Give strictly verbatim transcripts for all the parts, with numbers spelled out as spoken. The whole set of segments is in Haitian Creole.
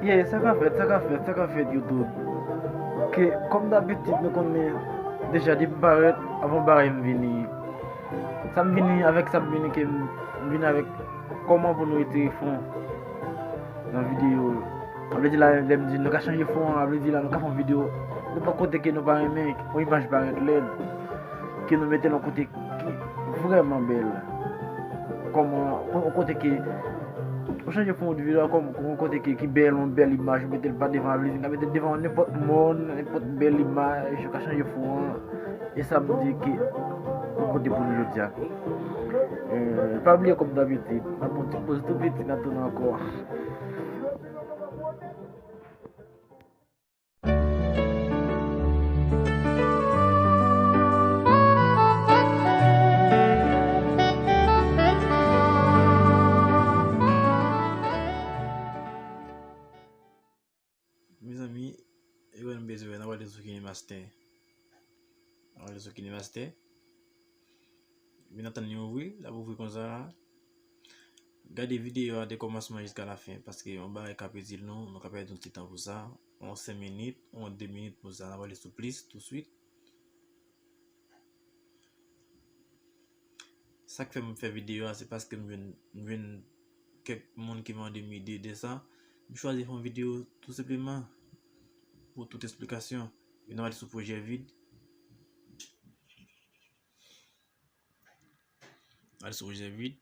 Ke sa ka fèt, sa ka fèt, sa ka fèt, YouTube. Ke, kòm dabitid, nou konnen deja depi m parèt, avan bagay m vini. Sa m vini, avèk sa m vini, ke m vini avèk kòman pou nou retire fon nan videyo. Sa vle di la, lè m di nou ka chanje fon an, sa vle di la, nou ka fè yon videyo nenpòt kote ke nou pa renmen, yon imaj parèt lèd, ke nou mete l yon kote ki vrèman bèl. Kòman, yon kote ke, ou chanje fon videyo, kòm, yon kote ke, ki bèl, yon bèl imaj, ou mete l pa devan, sa vle di, nou ka mete l devan nenpòt moun, nenpòt bèl imaj, ou ka chanje fon an. E sa m di ke, yon kote pou nou jodi a. Eh, pa bliye kòm dabitid, n ap pran ti poz tou piti, n ap tounen ankò. Mezanmi, e wè n bezwen, n ap ale sou KineMaster. N ap ale sou KineMaster. Vin antann li ouvri, l ap ouvri konsa. Gade videyo a de kòmansman jiska lafen, paske yon bagay k ap itil nou, nou ka pèdi yon ti tan pou sa. Yon senk minit, yon de minit pou sa. N ap ale sou plis touswit. Sa k fè m fè videyo a, se paske m jwenn, m jwenn kèk moun ki mande m ide de sa. M chwazi fè yon videyo tou senpleman pou tout esplikasyon. E n ap ale sou pwojè vid. Al sou pwojè vid.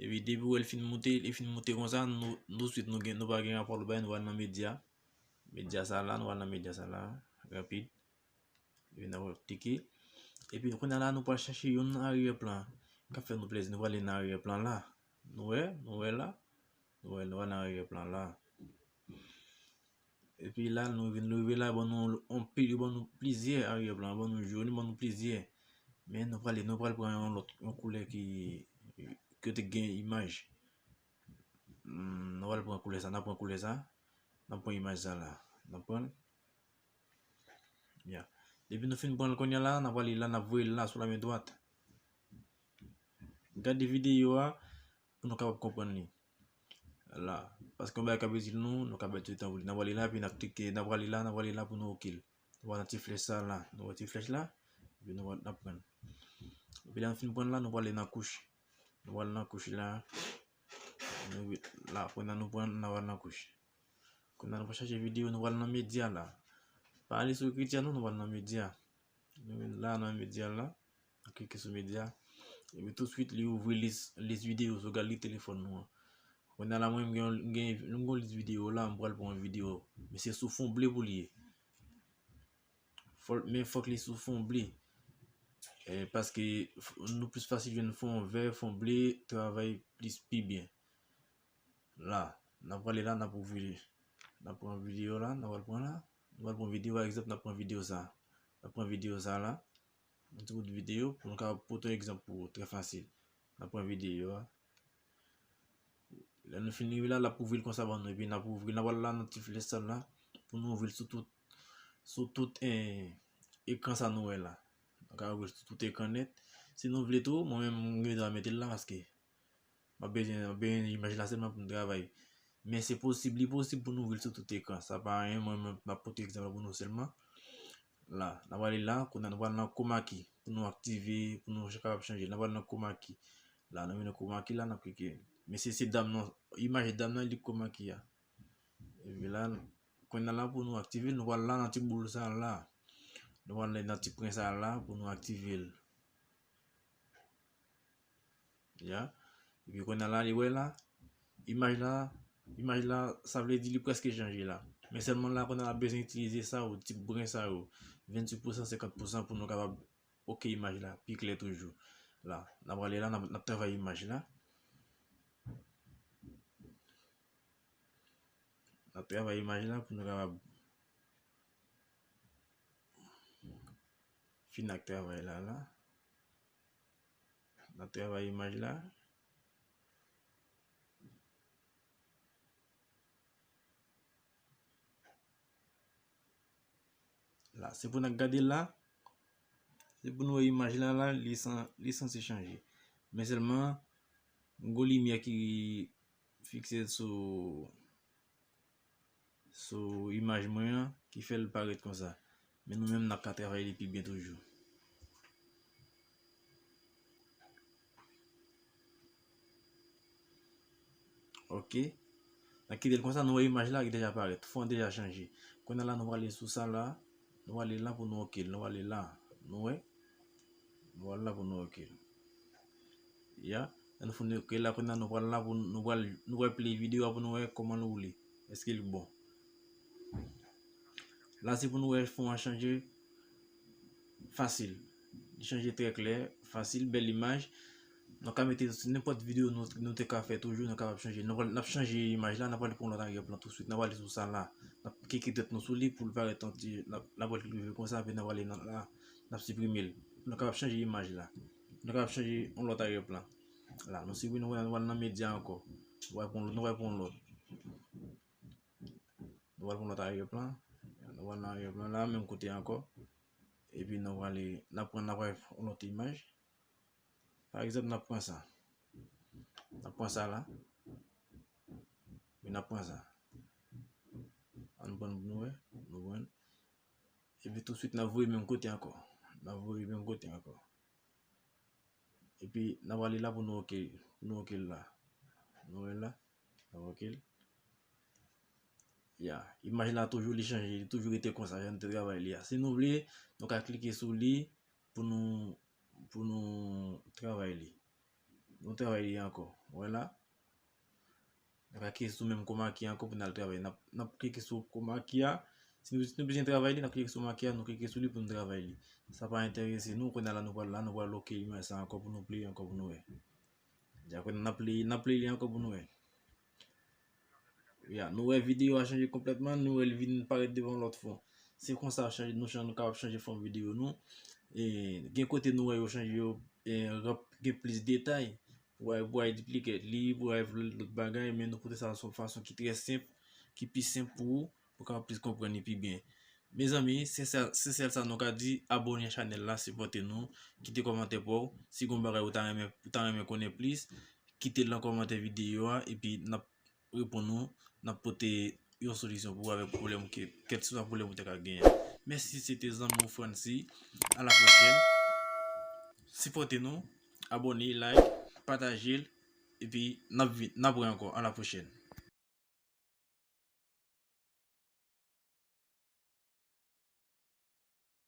Epi depi w wè l fin moute, li fin moute konsa, nou, touswit nou gen, nou pa gen rapò l bay, nou al nan medya. Medya sa la, nou al nan medya sa la, rapid. Epi n ap klike. Epi kounye a la, nou pral chache yon aryè plan. K ap fè nou plezi, nou prale nan aryè plan la. Nou wè, nou wè la. Nou wè, nou wè nan aryè plan la. Epi la, nou vin rive la, ban nou anpil, yo ban nou plizyè aryè plan, ban nou jòn, ban nou plizyè. Men nou prale, nou pral pran yon lòt, yon koulè ki, ki te gen imaj. Hmm, nou pral pran koulè sa, n ap pran koulè sa. N ap pran imaj sa la. N ap pran l. Ya. Depi nou fin pran l kounye a la, n ap prale la, n ap voye l la sou lamen dwat. Gade videyo a pou nou kapab konprann li. La. Paske yon bagay k ap itil nou, nou ka pèdi tan pou li. N ap prale la, epi n ap klike, n ap prale la, n ap prale la pou nou oke l. Nou pral nan ti flèch sa la. Nou wè ti flèch la? Epi nou pral, n ap pran l. Epi lè nou fin pran l la, nou prale nan kouch. Nou pral nan kouch la. Nou, la, kounye a nou pran, n ap pral nan kouch. Kounye a nou pral chache videyo, nou pral nan medya la. Pa ale sou ekritia non, nou pral nan medya. Nou vin la nan medya la. Nou klike sou medya. Epi touswit li ouvri lis, lis videyo, sou gade li telefòn nou an. Kounye a la mwen m gen, m gen, m gen yon lis videyo la, m pral pran yon videyo. Men se sou fon ble pou li ye. Fò, men fòk li sou fon ble. Eh, paske f-, nou plis fasil jwenn fon vè, fon ble, travay plis pi byen. La, n ap prale la, n ap ouvri li. N ap pran videyo la, n ap pral pran la. Nou pral pran videyo, pa egzanp, n ap pran videyo sa. N ap pran videyo sa la. Yon ti bout videyo, pou nou ka pote yon egzanp pou ou, trè fasil. N ap pran videyo a. Lè nou fin rive la, l ap ouvri l konsa ban nou, epi n ap ouvri l, n ap al la nan ti flèch sa la, pou nou ouvri l sou tout, sou tout, eh, ekran sa nou wè la. Nou ka ouvri l sou tout ekran nèt. Si nou vle tou, mwen menm, m gen dwa mete l la, paske m ap bezwen, m ap bezwen imaj la sèlman pou m travay. Men se posib, li posib pou nou ouvri l sou tout ekran. Sa pa anyen, mwen, mwen, m ap pote egzanp la pou nou sèlman. La, n ap prale la, kounye a nou pral nan chroma key, pou nou aktive, pou nou kapab chanje. N ap pral nan chroma key. La, nou vin nan chroma key la, n ap klike. Men se, se dam nan, imaj dam nan, li chroma key a. Epi la, kounye a la pou nou aktive l, nou pral la nan ti boul sa la. Nou pral nan ti pwen sa la pou nou aktive l. Ya. Epi kounye a la, li wè la, imaj la, imaj la, sa vle di li prèske chanje la. Men sèlman la, kounye a la bezwen itilize sa yo, ti bren sa yo, venntuit pousan, senkant pousan pou nou kapab oke imaj la, pi klè toujou. La, n ap prale la, n ap, n ap travay imaj la. N ap travay imaj la pou nou kapab fin ak travay la, la. N ap travay imaj la. La, se pou n ap gade la. Se pou nou wè imaj la, la, li san, li sanse chanje. Men sèlman, yon gwo limyè ki, fikse l sou, sou imaj mwen an, ki fè l parèt konsa. Men nou menm, n ap ka travay li pi byen toujou. Ok. N ap kite l konsa, nou wè imaj la ki deja parèt. Fon an deja chanje. Kounye a la, nou prale sou sa la. Nou prale la pou nou ok l. Nou prale la. Nou wè? Nou prale la pou nou ok l. Ya. Lè nou fin ok la, kounye a nou pral la pou nou pral, nou pral play videyo a pou nou wè kòman l woule. Èske l bon? La, se pou nou wè fon an chanje fasil. Li chanje trè klè, fasil, bèl imaj. Nou ka mete sou nenpòt videyo nou, nou te ka fè toujou, nou kapab chanje. Nou pral, n ap chanje imaj la, n ap prale pran lòt aryè plan tousuit. N ap prale sou sa la. N ap klike dwèt nou sou li pou l parèt an ti, n ap, n ap prale klike konsa, epi n ap prale nan la, n ap siprime l. Nou kapab chanje imaj la. Nou kapab chanje yon lòt aryè plan. La, nou siprime, nou pral, nou pral nan medya ankò. Nou pral pran, nou pral pran lòt. Nou pral pran lòt aryè plan. Nou pral nan aryè plan la, menm kote ankò. Epi nou prale, n ap pran, n ap pran yon lòt imaj. Pa egzanp, n ap pran sa. N ap pran sa la. Epi n ap pran sa. Ann pran pou nou wè. Nou pran. Epi tousuit, n ap voye menm kote ankò. N ap voye menm kote ankò. Epi, n ap prale la pou nou ok, pou nou ok l la. Nou wè l la? N ap ok l. Ya, imaj la toujou li chanje, li toujou rete konsa, jan n te travay li a. Si nou vle, nou ka klike sou li pou nou, pou nou travay li. Nou travay li ankò. Wè la? Nou ka klike sou menm chroma key ankò pou n al travay. N ap, n ap klike sou chroma key a. Si nou, si nou bezwen travay li, n ap klike sou chroma key a, nou klike sou li pou nou travay li. Sa pa enterese nou, kounye a la nou pral la, nou pral ok imaj sa ankò pou nou play ankò pou nou wè. Dja kounye a n ap play, n ap play li ankò pou nou wè. Ya, nou wè videyo a chanje konplètman, nou wè li vin parèt devan lòt fon. Se konsa chanje, nou chanje, nou kapab chanje fon videyo nou. E, gen kote nou wè yo chanje yo, e, ranp gen plis detay. Pou w al, pou w al duplicate li, pou w al vle lòt bagay, men nou pote sa sou yon fason ki trè senp, ki pi senp pou ou, pou w kapab plis konprann li pi byen. Mezanmi, se sèl, se sèl sa nou ka di, abòne a chanèl la, sipòte nou, kite kòmantè pa w. Si gen yon bagay ou ta renmen, ou ta renmen konnen plis, kite l nan kòmantè videyo a, epi n ap reponn ou, n ap pote yon solisyon pou ou avèk pwoblèm ke, kèlkeswa pwoblèm ou ta ka genyen. Mèsi, se te zanmi w Francy. A la pwochèn. Sipòte nou, abòne, like, pataje l, epi n ap vin, n ap wè ankò. A la pwochèn.